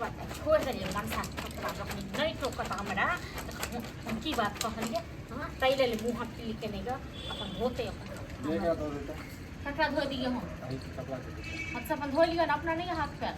बात छोड़ि देलियै मनसा कपड़ा जखन नहि टोकत हमरा तऽ हम की बात कहलियै। हँ, ताहि लेल मुँह हाथ पी के नहि गऽ, अपन धोते अपन कपड़ा धो दियौ। हम हाथ से अपन धो लिअ ने, अपना नहि हाथ पैर।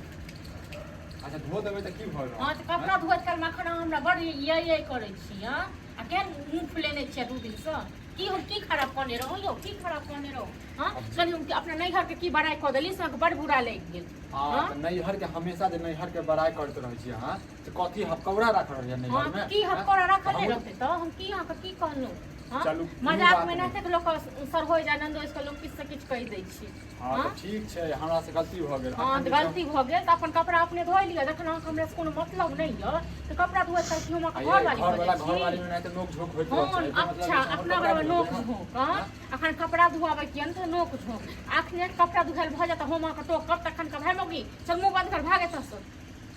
अच्छा, धो देबै तऽ की भऽ? हँ, तऽ कपड़ा धोइत कालमे एखन अहाँ हमरा बड़ ये ये करै छी। हँ, आ केहन मुँह फुलेने छियै 2 दिनसँ? की हम की खराब कहने रहौं यौ? की खराब कहने रहौं? हँ, कनि हम अपना नैहरके की बड़ाइ कऽ देली से अहाँके बड़ बुरा लागि गेल? हँ, तऽ नैहर के हमेशा जे नैहर के बड़ाइ करैत रहै छी अहाँ, तऽ कथी हपकौड़ा राखल रहैया नैहर में? की हपकौड़ा राखल नहि रहतै तऽ हम की अहाँके की कहलहुँ? हँ, चलू, कोनो मजाक बात मे नहि। नहि लोक सर हो जाय, नन्दोस के लोक किछु से किछु कहि दै छै। हँ, तऽ ठीक छै, हमरा से गलती भऽ गेल। हँ, अखन तऽ जे छै गलती भऽ गेल तऽ अपन कपड़ा अपने धोइ लिअ। जखन अहाँके हमरा से कोनो मतलब नहि यऽ तऽ कपड़ा धोइत काल की हम अहाँके आ ये घरवाली भऽ घरवाला जाइ घरवाली छी? में नहि तऽ नोक झोंक होइत रहै हँ छै। एहिके मतलब अच्छा जे छै हमर अपना कपड़ा बराबर नहि नोक धोबै अहाँ? झोंक। हँ, अखन कपड़ा धोआबै किया ने तऽ नोक झोंक। अखने कपड़ा धोआयल भऽ जायत, हम अहाँके टोकब तखन कहब, हे मौगी, चल मुँह बंद कर, भाग एतऽसँ।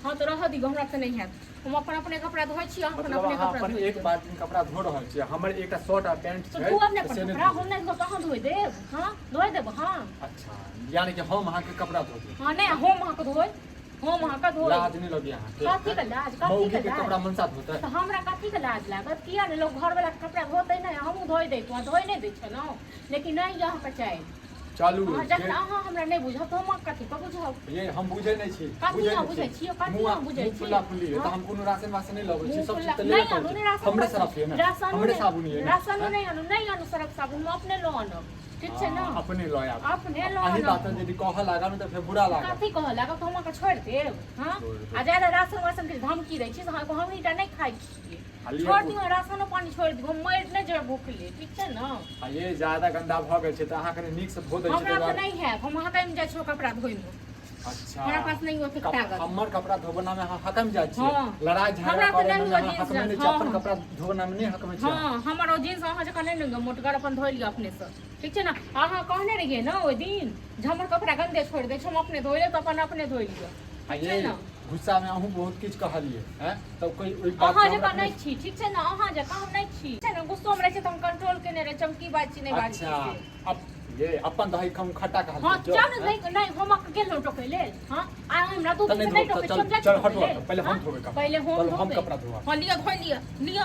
हँ, तऽ रहऽ दियौ, हमरा तऽ नहि हैत। हम अपन अपने कपड़ा धोइ छी, अहाँ अपन मतलब अपने अहाँ कपड़ा अपन धोइ एक लिअ। बाल्टीन कपड़ा धो रहल छियै, हमर एकटा शर्ट आ पैंट तऽ छै धोअब ने तऽ अपन से नहि कपड़ा धोबै? हम नहि धोब तऽ अहाँ धोइ देब? हँ, धोइ देब? हँ। अच्छा, यानी कि हम अहाँके कपड़ा धो देब? हँ, नहि, हम अहाँके धोइ, हम अहाँके धोइ। लाज नहि लगैया अहाँके? कथी के लाज? कथी मौगी के के लाज? कपड़ा मनसा धोतै? तऽ हमरा कथी के लाज लागत? किया ने लोक घरवला के कपड़ा धोतै? नहि, हमहूँ धोइ दैतहुँ, धोइ नहि दै छलहुँ, लेकिन नहि यऽ अहाँके चाही। चलू। हँ, जखन अहाँ हमरा नहि बुझब तऽ हम अहाँके कथी के बुझब? ये हम बुझै नहि छी। कथी बुझै अहाँ नहि बुझै छी। छियै? कथी मुँह अहाँ बुझै मुँह छी? फुल्ला फुल्ली है तऽ हँ? हम कोनो राशन वासन नहि लबै छी। मुँह सब चीज फुल्ला तऽ नहि लेबे आनू करै ने छी। राशन हमरे वासन। सरफ ये ने? राशनो हमरे नहि साबुन ये ने? राशनो नहि आनू, नहि आनू सरफ साबुन, हम अपने लऽ आनब, ठीक छै ने? हँ, अपने लऽ आयब। अपने लऽ अही आनब। बात यदि कहऽ लागब ने तऽ फेर बुरा लागत। कथी कहऽ लागब? तऽ हम अहाँके छोड़ि देब? हँ? छोड़ि देब। आ ज्यादा राशन वासन के धमकी दै छी से अहाँके हमहीटा नहि खाइ छियै। आ लिअ। छोड़ि दियौ, राशनो पानी छोड़ि दियौ, हम मरि नहि जेबै भूखले, ठीक छै ने? आ ये ज्यादा गंदा भऽ गेल छै तऽ अहाँ कनि नीक से धो दै छी। हमरा तऽ तऽ नहि हैत, हम हकमि जाइ छियै कपड़ा धोइमे। अच्छा। हमरा पास नहि ओतेक ताकत। हमर कपड़ा धोबना में अहाँ हकम जाइ छियै? हँ। लड़ाई झगड़ा हमरा तऽ करे नहि में हुआ अहाँ जींस हकमे नहि डांस, छियै? अपन हँ। कपड़ा धोबना में नहि हकमे छियै? हँ, हमर ओ जींस अहाँ जकाँ नहि ने मोटगर, अपन धोइ लिअ अपनेसँ, ठीक छै ने? अहाँ कहने रहियै ने ओहि दिन जे हमर कपड़ा गंदे छोड़ि दै छै, हम अपने धोइ लेब, तऽ अपन अपने धोइ लिअ, आ ठीक छै ये ने? गुस्सा में अहूँ बहुत किछु कहलियै हैं, तब कोई ओहि बात अहाँ के हमरा जकाँ नहि छी, ठीक छै ने? अहाँ जकाँ हम नहि छी, ठीक छै ने? गुस्सोमे रहै छै तऽ हम कंट्रोल केने रहै छी, हम की बाजै छी नहि बाजै छी अच्छा से। अब ये अपन दही कम खट्टा कहल। हँ, चल ने। नहि नहि, हम अहाँके गेलहुँ टोकै लेल? हँ, आ हमरा 2 तऽ दिन नहि से नहि धोब टोकै तऽ छी, हम चल जाइ छी चल टोकै हटू लेल। हटू, पहिले हम हँ? धोबै कपड़ा। पहिले हम चल, हम धोबै। कपड़ा धोअब। हँ, लिअ, धोइ लिअ, लिअ,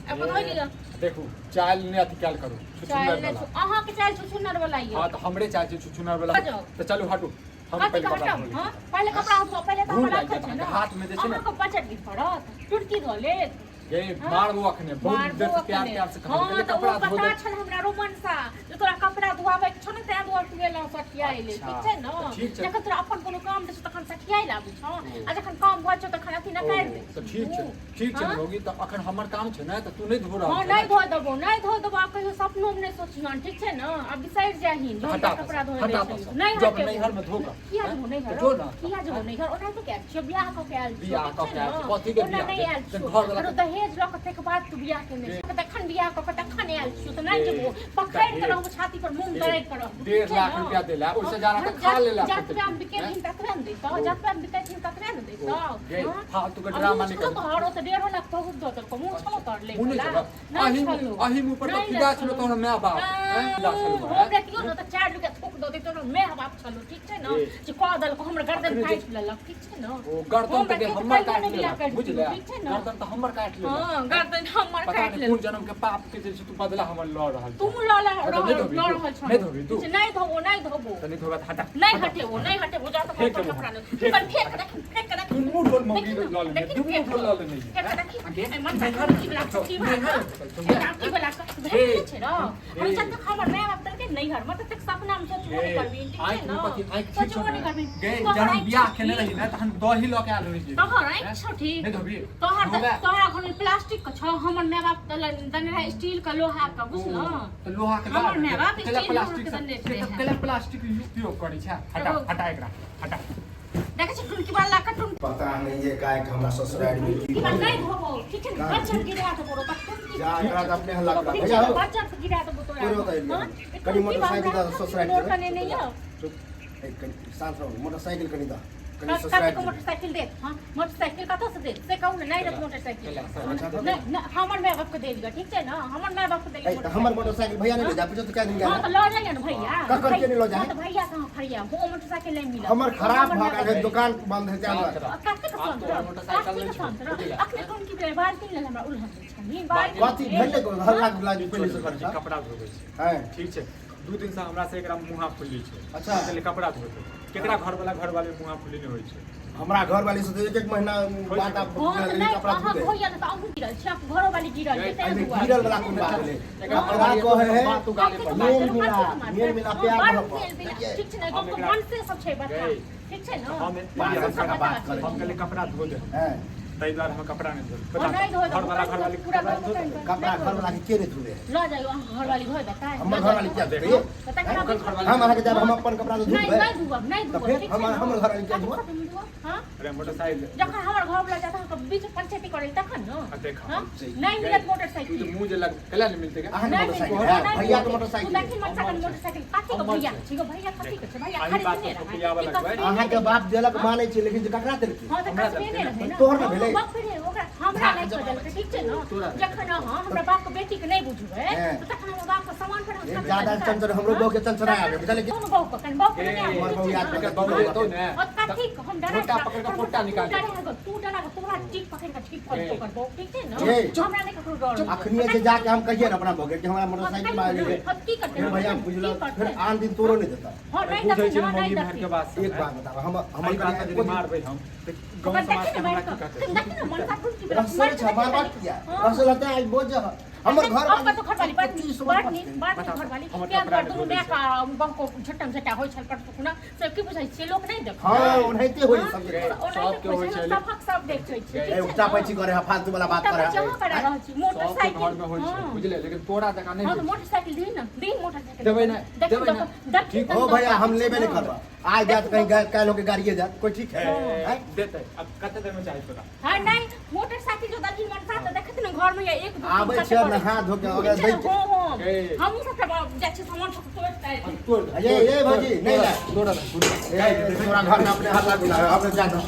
अपन धोइ लिअ। देखू, चाल नहि अथी कयल करू चालि छुछुनर नहि वाला। अहाँके चालि छुछुनर वाला यऽ। हँ, तऽ हमरे चाल छै छुछुनर वाला। जाउ। तऽ चलू, हटू, हम कथी पहिले के कपड़ा हटब? धो लै हँ छी। पहिले कपड़ा धो, पहिले तऽ घूर हमर लागि राखल जायत छै ने। अहाँके हाथमे जे छै ने। अहाँके बजट गिर पड़त, टुटकी धऽ लेत। गे हँ? मारबो अखने बहुत मारबो देर से प्यार अखने। प्यार से कहलियै, हँ, कहलियै तऽ ओ कपड़ा धो पता दे। छल हमरा रोमनसा जे तोरा कपड़ा धोआबै के छौ ने, तैं दुआरे तू एलहुँ सठियाइ लेल, अच्छा, ठीक छै ने? तऽ ठीक छै। जखन तोरा अपन कोनो काम रहै छौ तखन सठियाइ लए आबै छौ ओ। आ जखन काम भऽ छौ तखन अथी ओ नकारि दै तऽ छी ठीक छै तू। ठीक छै ने हँ? मौगी, तऽ अखन हमर काम छै ने, तऽ तू नहि धो रहल हँ छै नहि ने? धो देबो, नहि धो देबो। आब कहियो सपनो मे नहि सोचिहन, ठीक छै ने? आब बिसरि जाहिन जे हम हटा तोरा कपड़ा धोए दै हटा छलियौ। तऽ नहि जब हटेबो। नैहर मे धो कऽ किया हैं? जेबो नैहर? तऽ जो ने। किया जेबो नैहर? ओनाहिते के आयल छियौ, बियाह कऽ के आयल छियौ, बियाह ठीक कऽ छै के ने? आयल छी, कथी के ओना बियाह? नहि आयल तऽ छियौ। घरवला आरो के- दहेज लऽ कऽ ताहिके बाद तू बियाह केने छी, तखन बियाह कऽ के तखन आयल छियौ, तऽ नहि ए, जेबो। पकड़ि कऽ दहेज। रहबो, छाती पर मूँग दरड़ि कऽ रहबो, डेढ़ ठीक छै लाख ने? रुपया देला, ओहिसँ ज्यादा तऽ खा लेला जतबे हम कतेक, बिकेलहिन ततबे ने दैतौ, ओ। जतबे हम बिकेलहिन ततबे ने दैतौ। गे हँ? फालतू के आ ड्रामा मुँह नहि छलो करू। तोहर, ओ तऽ 1.5 लाख बहुत दऽ देलकौ, मुँह छलो तोहर लै मुँह नहि वला? छलो? नहि अही छलो। अही मुँह पर तऽ नहि फिदा छलो। छलो तोहर माय बाप, हैं? फिदा छलो, हम हैं? रहितियौ ने तऽ चारि रुपया थूक दऽ दैतौ ने, माय बाप छलो, ठीक छै ने? ए। जे कऽ देलकौ, हमर गर्दन अखने जे- काटि लेलक, ठीक छै ने? ओ गर्दन हम तऽ गे रहितियौ तऽ हमर कहियो काटि नहि बियाह लेलक करितियौ, बुझले? ठीक छै ने? गर्दन तऽ हमर काटि लेलक। हँ, गर्दन हमर पता काटि नहि कोन लेलक। जन्म के पाप के जे छै तू बदला हमर लऽ रहल तू छह। लऽ हँ, तऽ नहि धोबी लऽ तू? रहल छह। नहि धोबी तू? नहि धोबो, नहि धोबो। तऽ नहि धोबा तऽ हटा। नहि हटेबो, नहि हटेबो, जा तऽ फेंक अपन देबो कपड़ा हम, ले। फेंक कनि देबो। फेंक रखी, फेंक रखी। दुनू ढोल मौगी देखी ने, लऽ लेने, देखी ने, दुनू फेंक ढोल लऽ लेने। फेंक रखी। गे, एहि मन नैहर की वाला की वाला नैहर की वाला भेट छै र। हम जतेक हमर माय बाप देलकै नैहर मे ततेक सपना मे सोचबो नहि करबी, ठीक छै आँखि ने? मे कथी? आँखि ठीक छौ सोचबो नहि ने? करबी। गे तोहर जहन आँखि बियाह छौ केने ठीक? रही ने तहन दही लऽ के आयल रही। तोहर आँखि छौ ठीक? नहि धोबी? तोहर धोबे। तोहरा घर मे प्लास्टिक के छौ, हमर माय बाप देने रहै स्टील के, लोहा के, बुझल? तऽ लोहा के हमर माय बाप केला स्टील लोहा प्लास्टिक के देने से रहै। केला प्लास्टिक उपयोग करै छै? हटा, हटा एकरा, हटा। देखै छी टुनकी वाला के टुनकी पता नहीं ये गाय के हमरा ससुराल में की वाला भऽ नहि गेल। धोबो, ठीक छै ने? बच्चन गिरा देबो रो टुनकी। जा, एकरा तऽ अपने हल्ला करा ठीक भैया छै हो। बच्चन से गिरा देबो तोरा। तोरो तऽ एलियै हँ? हम। कनि मोटरसाइकिल दऽ ससुराल मोर जेबै। कने नहि यौ। चुप, ए, कनि शांत रहू, मोटरसाइकिल कनि दऽ। कनि ससुरारि कतेक मोटरसाइकिल देत? हाँ, मोटरसाइकिल कतऽ से देत से कहू ने। नहि रहत मोटरसाइकिल। केला, सर, अच्छा, नहि नहि, हमर माय बाप के दे दिअ, ठीक छै ने? हमर माय बाप के दे ए, तऽ हमर मोटरसाइकिल भैया नहि ले जा पूछो तऽ क्या दिन हाँ, गेल। तऽ लऽ जाइए ने भैया। ककर के नहि लऽ जाए? हाँ, तऽ भैया कहाँ खड़िया वो मोटरसाइकिल नहि मिलत। हमर खराब हमर भऽ माय गेल है, दुकान बंद है ताहि साथ दुआरे। रह। कतेक आब शांत तोहर रह, मोटरसाइकिल कतेक नहि छौ, शांत रह। बुझलियै? अखने कोन की भेलै? बाल्टी लेल हमरा उलहन दै छथिन, बाल्टी कथी लेल। भेलै? हल्ला गुल्ला जे पहिले से छोड़ि, करता कपड़ा धोबै छै। हैं। ठीक छै, 2 दिन से हमरा से एकरा मुँहा फुल्ली छै। अच्छा। चले कपड़ा धोते केकरा घर वाला, घर वाले मुँहा फुल्ली नहि होइ छै। हमरा घर वाली से तऽ एक एक महीना बात आप हाँ, तऽ नहि कपड़ा अहाँ धोते। होइया ने तऽ अहूँ गिरल छी, अहाँके घरो वाली गिरल छै, ताहि एहिमे दुआरे। गिरल वाला कोन बात भेलै? एकरा अपना कहै है बात उगाले कतेक पर। मारतै, मेल मिला, कतेक मारतै? मेल मिला हाँ, प्यार बड़ मोहब्बत। मेल मिला। देखिए, ठीक छै ने? हम गप एकरा- मन से सब छै बता। गई। ठीक छै ने? हम सब हम बता बात करै छै। हम कहले कपड़ा धो दे, हैं। ताहि दुआरे हम कपड़ा नहि धोल। और नहि धोए घर वाला, घर वाली पूरा कपड़ा घर धो दे। कपड़ा घर वाला के के नहि धुले है? लऽ जाइयो, अहाँ घरवाली धोए देतै। हमर घर वाली क्या देखो। धोते? तऽ तकरा ओकर घरवाली हम अहाँके जायब, हम अपन कपड़ा तऽ नहि धोबै। नहि धुअब, नहि तऽ धुअब। फेर ठीक छै ने? हमर घरवाली किया धुअब? कतेक धुअब? हाँ? अरे मोटरसाइकिल जखन हमर घर वाला जाता अहाँके बीच पंचायती करै तखन ने। आ देख, हाँ? जी। नहि मिलत तू मोटरसाइकिल। तऽ मुँह जे लग कैला नहि मिलतै गे? अहाँके नहि मोटरसाइकिल मिलतै, है नहि भैया के मिलतै। मोटरसाइकिल। तू देखी मोटरसाइकिल, मोटरसाइकिल कथी के भैया छै गो? भैया कथी के छै? भैया एहि बात खरीदने पर रहै। पियाबऽ ई लगबै। कस्बे अहाँके बाप देलक मानै छै, लेकिन जे ककरा देलकै? हाँ, तऽ हमरा कस्बे नहि रहै ने। तोहर ने हाँ, भेलै? बाप रे, ओकरा हमरा नहि खोजलकै, ठीक छै ने? तोरा नहि। जखन अहाँ हमरा बाप के बेटी के नहि बुझबै हैं। तऽ तखन हमर बाप के सामान पर हम एक ज्यादा चंचल हमरो बहू के चंचल आबे, बुझलियै कि? कोन बहू के? कनि बहू के नहि आबै, हमर ठीक बहू छै याद ने? एकर बहू देतौ ने, और कथी के हम डरा झोटा पकड़ि कऽ पोटा निकाल तू डरा कऽ, तू डरा कऽ, तोरा चीख पकड़ि कऽ ठीक कर ए। ओकर बहू, ठीक छै ने? ए। हमरा नहि ककरो डर होइए। अखनिए जे जाके हम कहिए ने अपना बहू के कि हमरा मोटरसाइकिल मांगे हम की करतै? फिर भैया की बुझलक करतै? फिर आन दिन तोरो नहि देता। हाँ, नहि बुझै देथिन, छै हाँ, मौगी नहि मेहर के देथिन। बात सब, एक हैं? बात बताब, हम हमर एहि बात पर यदि कनिया मारबै हम तऽ गाँव ओकर समाज देखी के ने हमरा बैठ की कऽ। कहतै? देखी ने मनसा कोन की रसोई छै, मारबाक किया? रसोई लगतै आज बोझ हमर घर अब तो घरवाली बड़ नीक, बड़ नीक, बड़ नीक बताउ, घरवाली। हमर प्याज कपड़ा पर दुनू नहि धोबै माय का बहू को झट्टम झट्टा होइ छल पर सुखना सब की बुझै छियै? लोक नहि देखै। हाँ, ओनाहिते होइ छै सबके। सबके होइ छै। सबक सब देखै छै, ठीक ए, छै उल्टा ने? पैची करे है, फालतू वाला बात उल्टा करे पैची है। अहाँ करा रहल छी सबके मोटरसाइकिल। घर में होइ छै। हाँ। बुझलियै? लेकिन तोरा जकाँ नहि हाँ, होइ तऽ छै। मोटरसाइकिल दी ने, दी मोटरसाइकिल। देबै नहि, देखी देबै देखो, नहि। देखी ठीक। तनी ओ भैया, हम देखी लेबे नहि ने। करब। आइ जात कहीं काल्हि होके गाड़िए जात, कोई ठीक है? ए, हैं? देतै। अब कते देर में चाही तोरा? हाँ, नहीं, मोटरसाइकिल जो दलही मनसा तऽ देखत ने घर में या एक दू तीन आबै कते छै करै। नहा धो के अगर ठीक छै दै ने? हाँ, हाँ। ए। हमहूँ सब तऽ जाइ छी सामान सब तोड़ि ताड़ि। तोड़ दे। ए, ए, भौजी, नहि तोड़ा लाय। तोड़ा दे। ए, तोरा घर में अपने हल्ला गुल्ला है, अपने जा दो।